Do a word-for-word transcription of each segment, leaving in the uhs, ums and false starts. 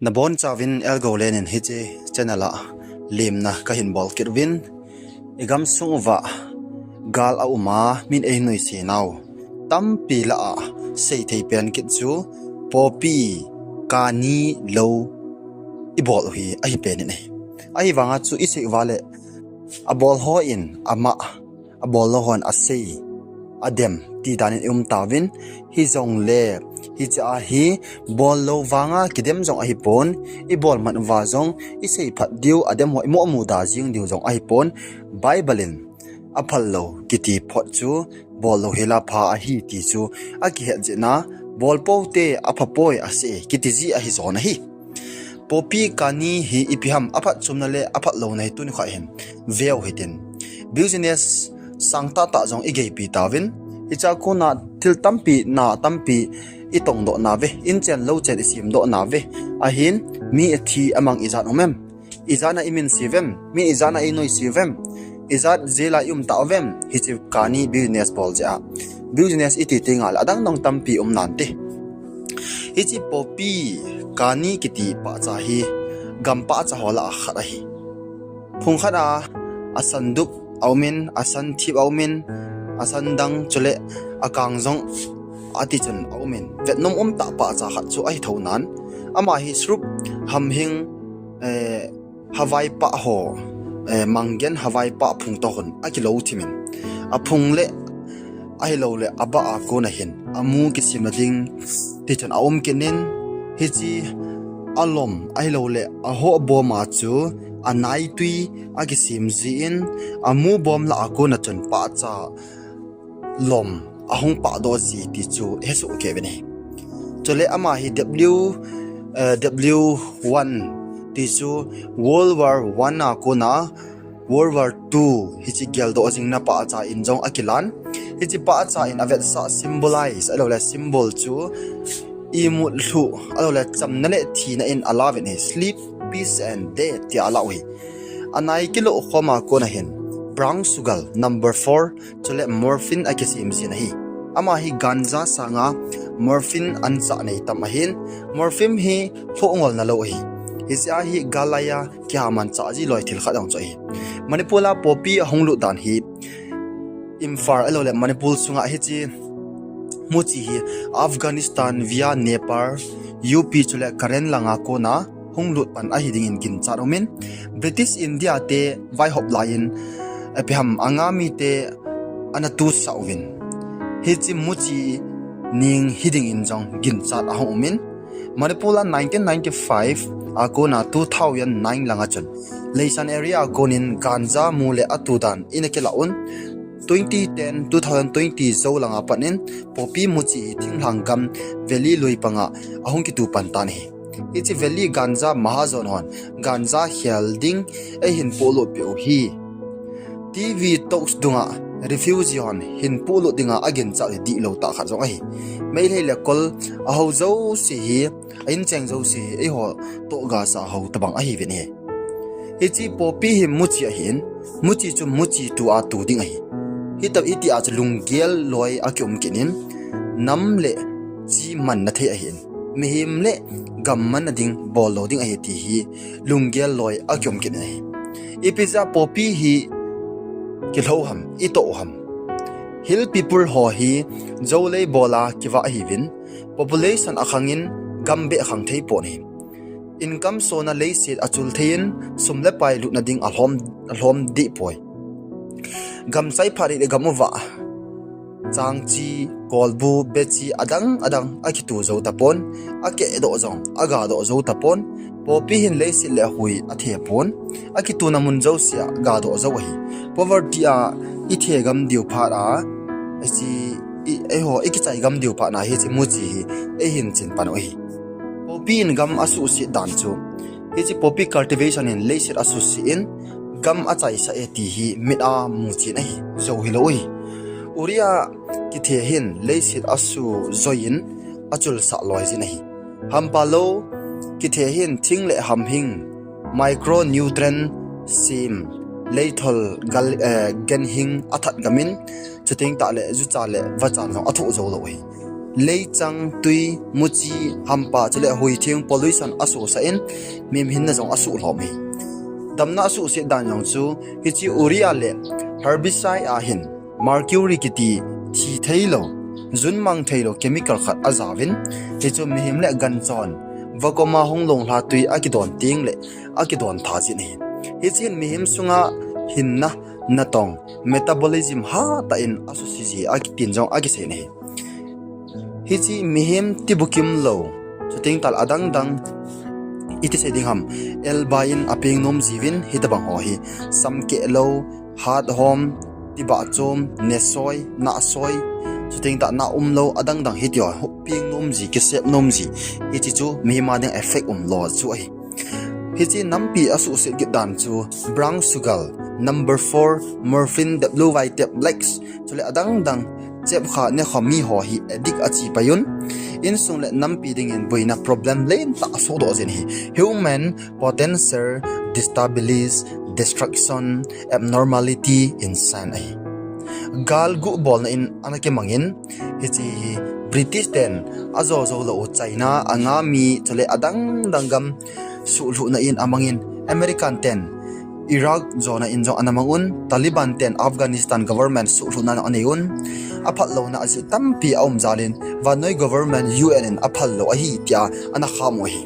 Nabonchauvin Elgolen in hiche channel a limna kahin bol kit uvin, igam sung uva gal auma min eihin nuisat nau tampi lah a seithei pen kit chu poppy kani lou ibol u hi ahi pen in ahi. Ahivanga chu isei uva le abol hon ama, abol lou hon asei, adem ti danin i um tauvin, hijongle hiche a hi bol lou vanga kidem jong ahipon, ibol man uva jong isei phat diu, adem ho imu amu da jing diu jong ahipon, Bible in aphal lou kiti phot chu bol lou hela pha ahi ti chu akihet jeh in, bol pou te apha poi ase kiti ji ahi jon ahi. Poppy kani hi ipi ham aphatchomna le aphat louna hi tuni kha hin veu hitin. Business sang tahtah jong igeipi tauvin. Hiche a kona thil tampi, na tampi itongdoh nauve, inchen louchen isemdoh nauve. Ahin mi athi amang ijat um em? Ijat a imin se uvem? Mi ijat a inoi se uvem? Ijat jail a ium tauvem? Hiche kani business bol jeh a. Business iti teng le adang dang tampi um nante. Hiche poppy kani kiti pahcha hi gam pahcha ho lah a khat ahi. Phung khat a asan dup aumin, asan thip aumin, asan dang chule akang jong ati chun aumin. Vetnom umtah pahcha khat chu ahi thou nan. Ama hi srup hamhing, eh, Hawaii pah ho, eh, manggen Hawaii pah phung toh hin akilou thimin. Aphung le ahilouleh abah a kona hin amu kisemna ding tichun aum kit in, hiche alom ahilouleh ahoh bom a chu anaitui akisem jin, amu bom lah a kona chun pahcha lom ahung pahdoh ji ti chu hesoh kei uvin ahi. Chule ama hi W, eh, W one ti chu World War One a kona World War Two hiche geldoh jingna pahcha in jong akilan. Hiche pahcha in avetsah symbolize, ahilouleh symbol chu imut lhuh, ahilouleh chamna le thina in alauvin ahi. Sleep, peace and death tia alau ahi. Anai kilou khom a kona hin brown sugar number four chule morphine akisem jin ahi. Ama hi ganja sanga morphine anchah nei tam ahin, morphine hi lhoh ngolna lou ahi. Hiche a hi gal laiya kihaman chah ji loi thil khat jong chu ahi. Manipur a poppy ahung lut dan hi Imphal ahilouleh Manipur sunga hiche muchi hi Afghanistan via Nepal, U P chule Karen langa kona hung lut pan ahi dingin ginchat umin, British India te vaihop laiyin, eh, ipi ham Angami te ana tusah uvin, hiche muchi ning hi dingin jong ginchat ahung umin, Manipur a nineteen ninety-five a kona two thousand nine langa chun Leisan area a konin ganja mu le atu dan in akilah un, twenty ten, two thousand twenty jou langa pat in poppy muchi hi thinglhang gam Valley lui panga ahung kitu pan tan ahi. Hiche Valley ganja mahajon hon ganja khel ding eihin polut peh u hi T V talks dunga refugee hon hin polut dinga aginchat hi dihlou tah khat jong ahi. Meitei le Kol, ahao jouse hi, a incheng jouse hi eiho toh gasa hao tobang ahiuvin ahi. Hiche poppy hi muchi ahin, muchi chu muchi tua tu ding ahi. Hita, hitia chu lunggel loi akium kit in, nam le chi manna thei ahin, mihem le gam manna ding bol lou ding ahi ti hi lunggel loi akium kit in ahi. Ipi jeh a poppy hi kilhou ham, itoh u ham? Hill people ho hi jou lei bola kivah ahiuvin, population akhangin gam beh khang thei pon ahi. Income sona leiset achul theiyin sum le pai lutna ding alhom, alhom deh poi. Gam chai phat le gam uva changchi, kolbu, bechi adang adang akitu jou tapon, akehdoh jong agadoh jou tapon. Poppy hin leiset le ahui athe pon, akituna mun jousea gadoh jou ahi. Poverty a ithe gam diu phat a, hiche, i, eiho ikichai gam diu phat na hiche muchi hi eihin chin pan u ahi. Poppy in gam asuhset dan chu, hiche poppy cultivation in leiset asuhset in gam achaisah e ti hi mit a muchen ahi, jou hilou ahi. Urea kithe hin leiset asujoiyin achulsah loijin ahi. Hampa lou kithe hin thing le hamhing micronutrient sem, leithol gal, eh, genhing athat gamin, chuteng tahle jucha le vachan jong athoh joulou ahi. leichang, tui, muchi, hampa chule huithing pollution asuhsah in, mihem hinna jong asuhlhom hi. Damna asuhset dan jong chu, hiche urea le herbicide a hin mercury kiti thi theilou, jun mang theilou chemical khat ajaovin, hichu mihem le ganchon vacuum a hung longlha tui akidon teng le akidon tha jin ahi. Hichun mihem sunga hinna natong metabolism hatah in asuse ji ahi tin jong akisei in ahi. Hiche mihem tibukim lou, chuteng tah le adang dang, iti sei ding ham, elbai in apeng nom jiuvin, hitobang ho hi, samkeh lou, hat hom, tibah chom, nesoi, nahsoi, chuteng tah na umlou, adang dang hiti ho, peng nom ji, kisep nom ji, hiche chu mihem a ding effect umlou chu ahi. Hiche nampi asuhset kit dan chu brown sugar, number four, morphine, W Y tablets, chule adang dang, chepkha, nekha mi ho hi addict achi pai un. Insung le nampi dingin boina problem lentah asohdoh jin ahi. Human potential destabilize, destruction, abnormality, insane ahi. Gal guh bolna in ana kimangin, hiche hi British ten ajo jou lou u China, Angami, chule adang dang gam suhlhuhna in amangin, American ten Iraq jona in jong ana mang un, Taliban ten Afghanistan government suhlhuhna anei un, aphatlouna ajeh tampi aum jalin, vannoi government U N in aphal lou ahi tia ana kham u ahi.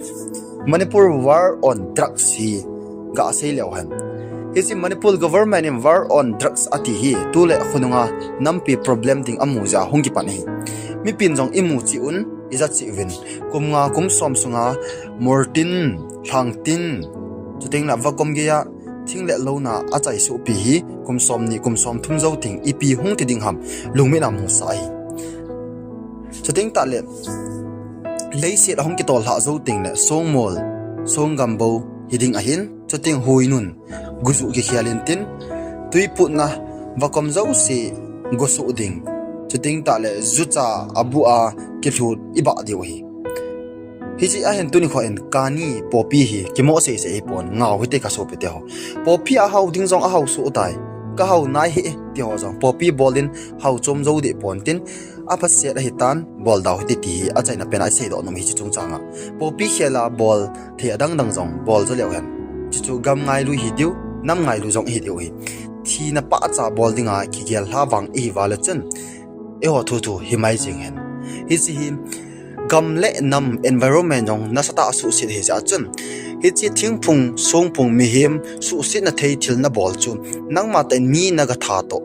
Manipur war on drugs hi gasei leu hen. Hiche Manipur government in war on drugs ati hi, tule khonunga nampi problem ding amu jeh a hung kipan ahi. Mipin jong imu cheh un, ija cheh uvin. Kum nga kum som sunga mortin, lhangtin, chuteng le vacuum geiya thing le louna achaisuhpi hi, kum somni, kum somthum jou teng ipi hung ti ding ham, lungmin amusah ahi. Chuteng tah le, leiset ahung kitol lhah jou teng le, songmol, songgam bou hiding ahin, chuteng huinun, gujuh kikhel intin, tuiputna, vacuum jouse, gosuh ding, chuteng tah le, jucha abuh a kilhut ibah diu ahi. Hiche ahin tuni kho in kani poppy hi kimoh seisei ahipon, ngau hite kasopite ho. Poppy ahao ding jong ahao soh tai. Kahao nai hih e ti ho jong poppy bol in hao chom jou deh pon tin, aphaset ahitan, bol dau hite ti hi achaina pen a iseidoh nom hiche chungchang a. Poppy khel a bol thei adang dang jong bol jo leu hen, chuchu gam ngailui hidiu, nam ngailui jong hidiu ahi. Thina pahcha bol dinga kigel lha vang ihi uva le chun, eiho thuthu himai jeng hen. Hiche hi gam le nam, environment jong nasatah a suhset ahi jeh a chun, hiche thingphung, songphung, mihem suhsetna thei thil nabol chu, nangma tah in mi nagatha toh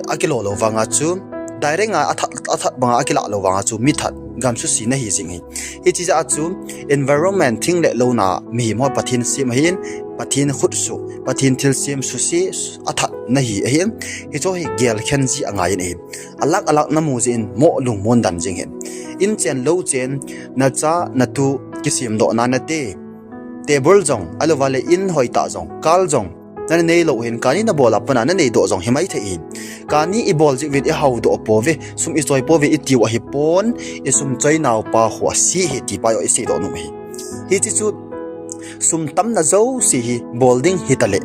akilo lou vanga chu, direct a athat, athat banga akilah lou vanga chu mithat, gam suse nahi jing ahi. Hiche jeh a chu environment, thing le louna, mihem ho Pathen sem ahin, Pathen khutsoh, Pathen thilsem suse athat nahi ahin, hicheho hi gelkhen ji angai in ahi. Alak alak namu jeh in moh lungmon dan jing ahin. In chen lou chen, nacha natu kisemdohna nate, table jong, ahilouva le in hoitah jong, car jong, nanei lou hin, kani nabol a pat a naneidoh jong himai thei ahin. Kani ibol jeh uvin ihaodoh pouve, sum ichoi pouve itiu ahipon, isum choinaupa khu ase ahi ti pa joh iseidoh nom ahi. Hiche chu sum tamna jouse hi bol ding hitaleh,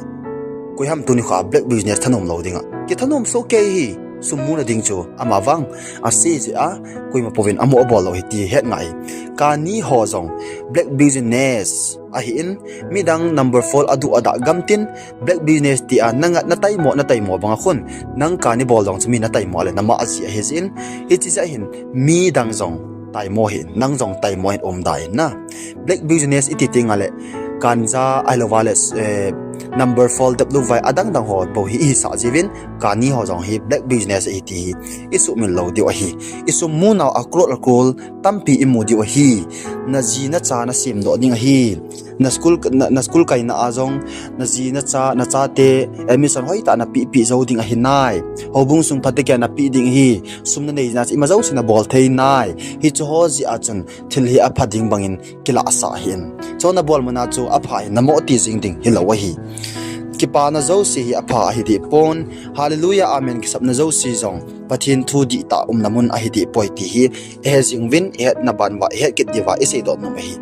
koiham tuni kho a black business thanom lou dinga kithanom soh kei hi, sum muna ding chu amavang ase jeh a, koima pouvin amoh abol lou ahi ti het ngai. Kani ho jong black business ahin, midang number four aduh adah gam tin, black business tia nangat nataimo, nataimo banga khun, nang kani bol jong chu mi nataimo le namah jeh ahi jeh in, hiche jeh hin midang jong taimo hin, nang jong taimo hin umda in na. Black business iti tenga le, ganja ahilouva le, number four W Y adang dang ho bou hi ihisah jiuvin, kani ho jong hi black business ahi ti hi isuhmil lou diu ahi. Isum munau a crore a crore tampi imu diu ahi. Naji nacha nasemdoh ding ahi. Na school, na school kaina a jong, naji nacha, nachate admission hoitah napeh peh jou ding ahi nai. Houbung sung phatechan napeh ding ahi. Sum nanei jeh a chu ima jouse nabol thei nai. Hicheho jeh a chun thil hi apha ding bangin kilahsah ahin. Chu nabol muna chu apha hi namoh ti jing ding hilou ahi. Kipana jouse hi apha ahi deh pon. Hallelujah, amen kisapna jouse jong Pathen thu dihtah umna mun ahi deh poi ti hi ihe jing uvin, ihetna ban uva, ihet kit diuva iseidoh nom ahi.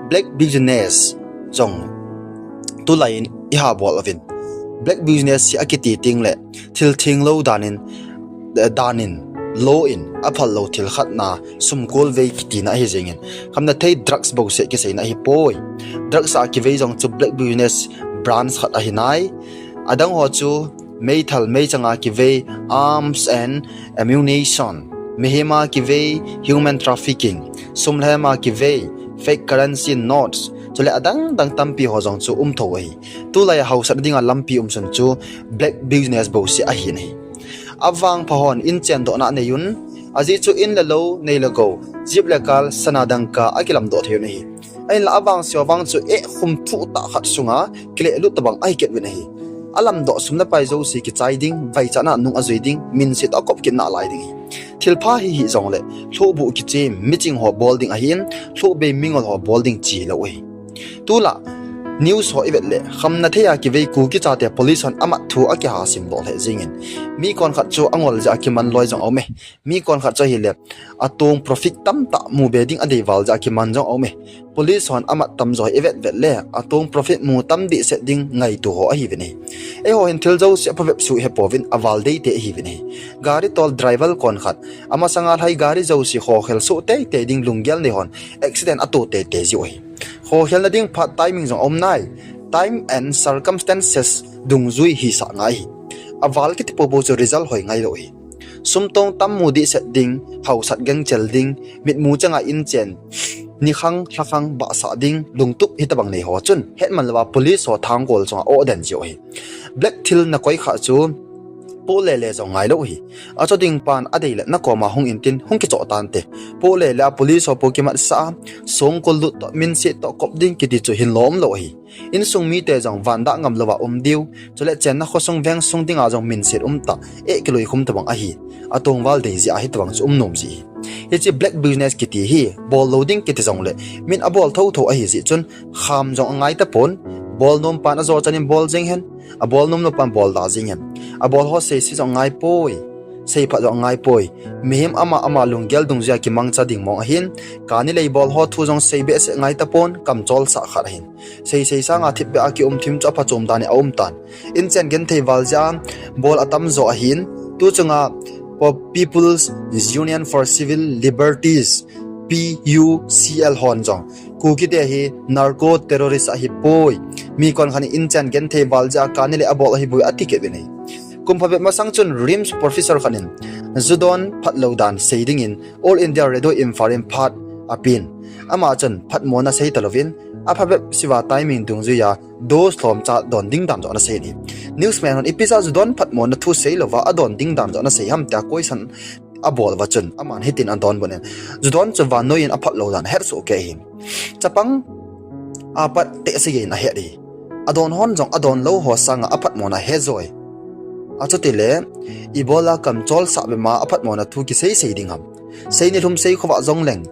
Black business jong tulai in ihabol uvin. Black business hi akiti tengle thil thenglou danin, danin law in aphal lou thil khat na sumkol vei kitina ahi jingin, khamna thei drugs bouseh kiseina ahipoi. Drugs a kivei jong chu black business branch khat ahi nai. Adang ho chu meithal meichang a kivei, arms and ammunition, mihem a kivei, human trafficking, sum lhem a kivei, fake currency notes, chule adang dang tampi ho jong chu um tho ahi. Tulai a hausatna dinga lampi umsun chu black business bouseh ahi nai. Avangpha hon inchen dohna aneiyun, ajeh chu in le lou, nei le gou, jeep le car, sana dangka akilamdoh thei un ahi. Ahinla avangse ho vang chu eh khum thuh tah khat sunga kilehlut tobang ahi kit uvin ahi. Alamdoh sum le pai jouse kichai ding, vaichatna nung ajui ding, minse toh akop kit nalai ding ahi. Thilpha hi hih jongle, lhohbuh kichem, miching ho bol ding ahin, lhohbei mingol ho bol ding chilou ahi. Tulai news ho ivet le, khamna thei a kivei Kuki chate police hon amat thu akiha simdoh lheh jingin, mi konkhat chu angol jeh a kiman loi jong aume. Mi konkhat chu ahile, atong profit tamtah mu be ding adei val jeh a kiman jong aume. Police hon amat tamjo hi ivet vet le, atong profit mu tam dehset ding ngaito ho ahiuvin ahi. Eiho hin thil jouse aphabep suh hepouvin aval deitei ahiuvin ahi. Gari tol driver konkhat, amasanga lhai gari jouse khokhel soh teitei ding lunggel nei hon accident ato teitei jiu ahi. Khokhelna ding phat timing jong aum nai. Time and circumstances dungjui hisah ngai ahi. Aval kiti poupou chu result hoi ngailou ahi. Sumtong tam mu dehset ding, hausat gangchel ding, mitmu changa inchen, nikhang lhakhang bahsah ding, lungtup hitobang nei ho chun hetman louva police ho thangkol chunga oh den jiu ahi. Black thil nakoi khah chu poh lele jong ngailou ahi. Acho ding pan adei le nakoma hung intin hung kichoh tante. Poh lele a police ho po kimatsah a, songkol lut toh minse toh kop ding kiti chu hinlom lou ahi. Insung mite jong vandah ngam louva um diu, chule chenna khosung vengsung dinga jong minset umtah, eh kilui khum tobang ahi. Atongval dei jeh a hitobang chu um nom ji ahi. Hiche black business kiti hi bol lou ding kiti jongle, min abol thotho ahijeh chun kham jong angai tapon. Bol nom pan ajo chanin bol jeng hen, abol nom lou pan bol da jeng hen. Abol ho seise jong angaipoi, seiphat jong angaipoi. Mihem ama ama lunggel dungjuia kimangcha ding mong ahin, kani lei bol ho thu jong sei behseh ngai tapon, kamcholsah khat ahin. Seisei sanga thipbeh a kium thim chu aphachom dan in aumtan. Inchen genthei val jeh a bol atamjo ahin, tuchunga People's Union for Civil Liberties, P U C L hon jong Kukite hi narco terrorist ahipoi, mi konkhat in inchen genthei val jeh a kani lei abol ahibouve ati kit uvin ahi. Kum phabep masang chun RIMS professor khat in ju don phatlou dan sei dingin All India Radio Imphal in phat apen. Ama chun phatmona sei talouvin, aphabep seiva timing dungjuia dose lhomcha don ding dan joh anasei in ahi. Newsman hon ipi jeh a ju don phatmona thu seilouva adon ding dan joh anasei ham tia question abol uva chun aman hitin adonbut in, ju don chu vannoi in aphatlou dan ahetsoh kei ahi. Chapang apat tehse geiyin ahet ahi. Adon hon jong adon lou ho sanga aphatmona ahe joi. Achutile, ibola kamcholsah bema aphatmona thu kiseisei ding ham? Sei nilhum sei khovah jongleng,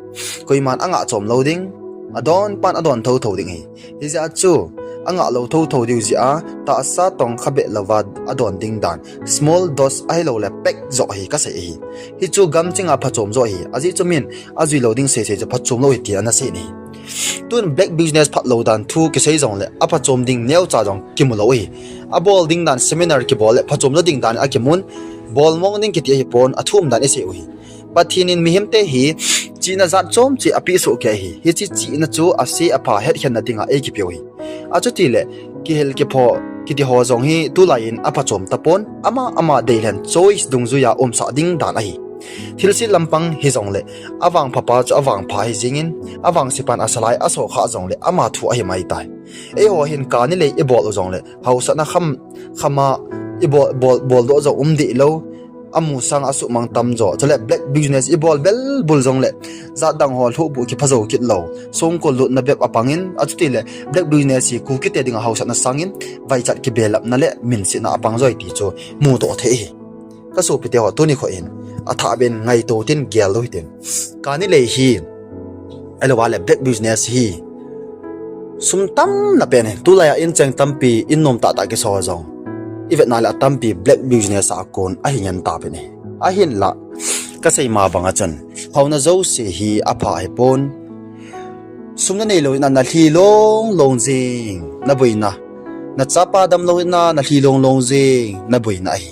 koiman angah chom lou ding, adon pan adon thotho ding ahi. Hijeh a chu angah lou thotho diu jeh a tahsa tongkha beh louva adon ding dan, small dose ahiloule pack joh hi kasei ahi. Hichu gamchinga phachom joh ahi, ajeh chu min ajui lou ding seisei chu phachom lou ahi tin anasei in ahi. Tun black business phatlou dan thu kisei jongle aphachom ding neocha jong kimu lou ahi. Abol ding dan seminar kibol le phachom lou ding dan akimun, bol mong ding kiti ahipon, athum dan isei u ahi. Pathen in mihemte hi chihna jat chom cheh apeh soh kei ahi. Hiche chihna chu ase apha hetkhenna dinga eikipeu ahi. Achutile kihil kipho kiti ho jong hi tulai in aphachom tapon, ama ama deilhen choice dungjuia umsah ding dan ahi. Thilse lampang hijongle, avangphapa chu avangpha ahi jengin, avangsepan asalai asokhah jongle ama thu ahi maitai. Eiho hin kani lei ibol u jongle hausatna kham khama ibol, bol, boldoh jong um deh lou. Amu sanga asuhmang tamjo, chule black business ibol belbul jongle jatdang ho lhohbuh kipha jou kit lou, songkol lutna bep apangin, achutile black business hi Kukite dinga hausatna sangin, vaichat kibelapna le minsetna apang joi ti chu mudoh thei ahi. Kasopiteho, tuni kho in athahbeh in ngaito tin, gel lou hitin. Kani lei hi, ahilouva le black business hi sum tamna pen ahi. Tulai a incheng tampi in nom tahtah kiso jong ivetna le atampi black business a kon ahi ngen tauvin ahi. Ahinla, kasei ma banga chun, haona jouse hi apha ahipon. Sum nanei lou hina nalhi longlong jeng naboina, nachapa damlou hina nalhi longlong jeng naboina ahi.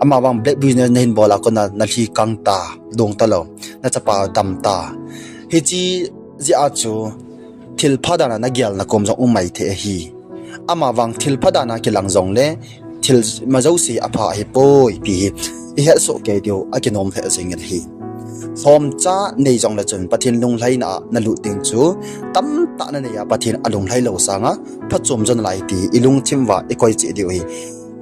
Amavang black business nahin bol a kona nalhi kang ta, dong talou, nachapa dam ta. Hiche jeh a chu thil pha dan a nagel na kom jong um maithei ahi. Amavang thil pha dan a kilang jongle thil ma jouse apha ahipoi ti hi ihet soh kei diu akinom lheh jeng in ahi. Lhomcha nei jongle chun Pathen lunglhaina a nalut ding chu tamtah nanei a Pathen alunglhai lou sanga phachom jo nalai ti ilungthim uva ikoi cheh diu ahi.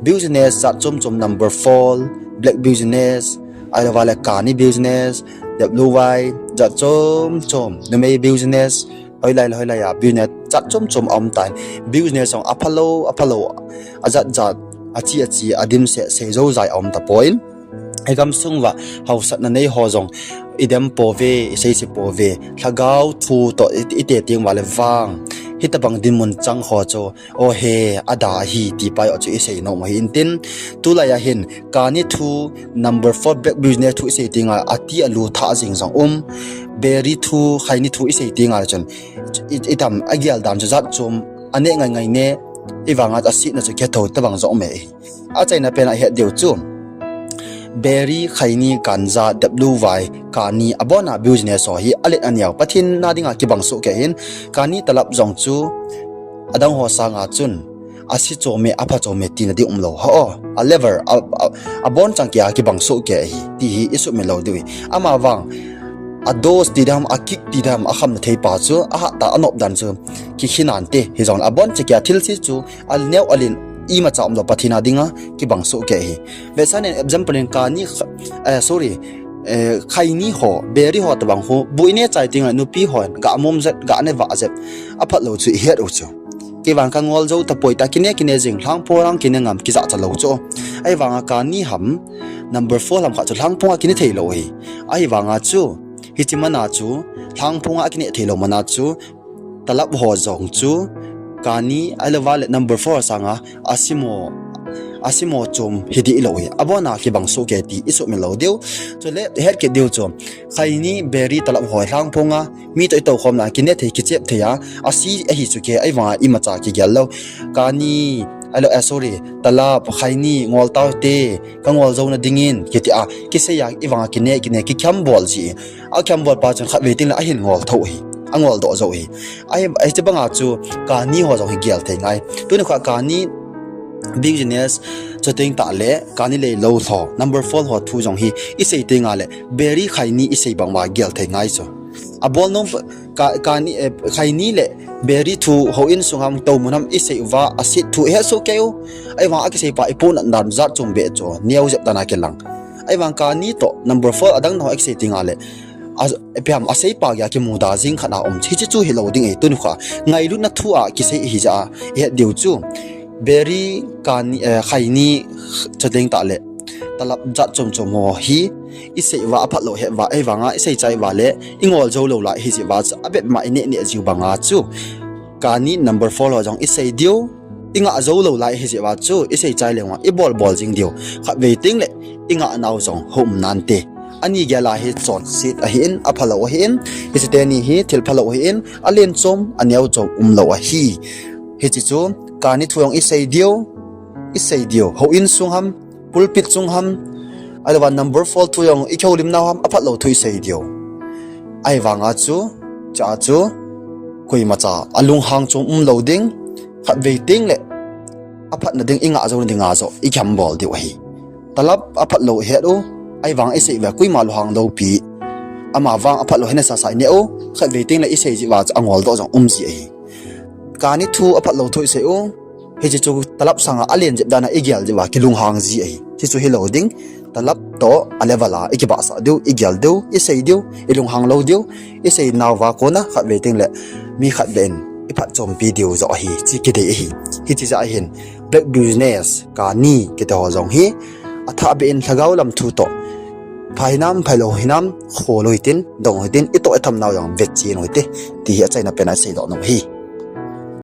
Business jat chom chom, number four, black business, ahilouva le kani business, dep lu vai, jat chom chom, numei business, hoilai le hoilai a business jat chom chom aum tan. Business jong aphalou, aphalou, ajat jat, achi achi, adimset, seijou jai aum tapoi. Igamsung uva haosatna nei ho jong idem pouve, isei sei pouve, lhagao thu toh i, ite teng uva le vang hitobang dinmun chang ho chu, o he, ada ahi ti pa joh chu isei nom u ahi intin. Tulai a hin kani thu, number four, black business thu isei tenga ati alu thah jeng jong um. Beri thu, khaini thu isei tenga chun i, itam agel dan chu jat chom, aneh ngai ngai ne, ivanga asetna chu kithou tobang jong um e. Achaina pen a ihet diu chu beri, khaini, ganja, dep lu vai, kani, abona business ho hi alet aneo Pathen na dinga kibang soh kei ahin, kani talap jong chu adang ho sanga chun ase chom e, apha chom e tina ding umlou. Ha o, a level, a, a, abon chang kei a kibang soh kei ahi ti hi isuhmil lou diu ahi. Amavang a dose ti dam, a kick ti dam, akhamna thei pa chu, ahat tah a anop dan chu kikhen nante, hijongle abon cheh kei a thilse chu aneo alen imacha umlou Pathen a dinga kibang soh kei ahi. Vetsahnan example in kani, eh, sorry, eh, khaini ho, beri ho tobang ho bu ine chai tenga nupi hon ga mom jep, ga ne vah jep, aphat lou chu ihet u chu. Kei vang kangol jou tapoi, ta kine kine jing, lhangphong lang kine ngam, kijahcha lou chu. Ahivanga kani ham, number four ham kha chu lhangphong a kine thei lou ahi. Ahivanga chu hiche mana chu, lhangphong a kine thei lou mana chu, talap ho jong chu, kani, ahilouva le number four sanga asemo, asemo chom hi ding lou ahi. Abona kibang soh kei ti isuhmil lou diu. Chule het kit diu chu, khaini, beri, talap ho lhangphong a mi toh itoukhom na kine thei, kichep thei a, ase ahi chu kei, ahivanga imacha kigel lou. Kani, ahilou, eh, sorry, talap, khaini, ngol tau te, kangol jouna dingin kiti a, kisei a, ivanga kine kine, kikhem bol ji. Akhem bol pa chun khatvei tengle ahin ngol thou ahi, angol doh jou ahi. Ahi, hiche banga chu kani ho jong hi gel thei ngai. Tuni kho a kani business, chuteng tah le kani leilou ho, number four ho thu jong hi isei tenga le, beri, khaini isei bang uva gel thei ngai chu. Abol nom, ka, kani, eh, khaini le beri thu houin sung ham, toumun ham isei uva, aset thu ihet soh kei u. Ahivang akisei pa ipohnat dan jat chom beh chu neo jep dan a kilang. Ahivang kani toh number four adang ho akisei tenga le, a, ipi ham, asei pa geiya kimuda jing khat a um. Hiche chu hilou ding ahi, tuni kho a ngailutna thu a kisei ahi jeh a ihet diu chu, beri, kani, eh, khaini, chuteng tah le talap jat chom chom ho hi isei uva aphat lou het uva, ahivanga isei chai uva le ingol jou lou lai ahi jeh uva chu, abep ma ineh neh jiu banga chu kani number four ho jong isei diu, ingah jou lou lai ahi jeh uva chu isei chai leng uva ibol bol jing diu. Khatvei tengle ingah nau jong hou um nante. Ani gel a hi chonset ahin, aphalou ahin, hiche teni hi thil phalou ahin, alen chom, aneo chom umlou ahi. Hiche chu kani thu jong isei diu, isei diu, houin sung ham, pulpit sung ham, ahilouva number four thu jong ikihoulim nau ham, aphat lou thu isei diu. Ahivanga chu, chua chu koimacha alunghang chom umlou ding, khatvei tengle aphatna ding, ingah jouna dinga joh ikhem bol diu ahi. Talap aphat lou ihet u, ahivang isei uva koima lunghang lou pi. Amavang aphat lou hina sasa ineh u, khatvei tengle isei jeh uva chu angol doh jong um ji ahi. Kani thu aphat lou thu isei u, hiche chu talap sanga alen jep dan a igel jeh uva kilunghang ji ahi. Hiche chu hilou ding, talap toh a level a ikibahsah diu, igel diu, isei diu, ilunghang lou diu, isei nauva kona khatvei tengle mi khat beh in iphatchompi diu joh ahi, chu kidei ahi. Hiche jeh a hin black business, kani kiti ho jong hi athah beh in lhagao lam thu toh, pha hinam, phalou hinam, khol u hitin, dong u hitin, itoh itham nau jong vetchen u hite, ti hi achaina pen a iseidoh nom ahi.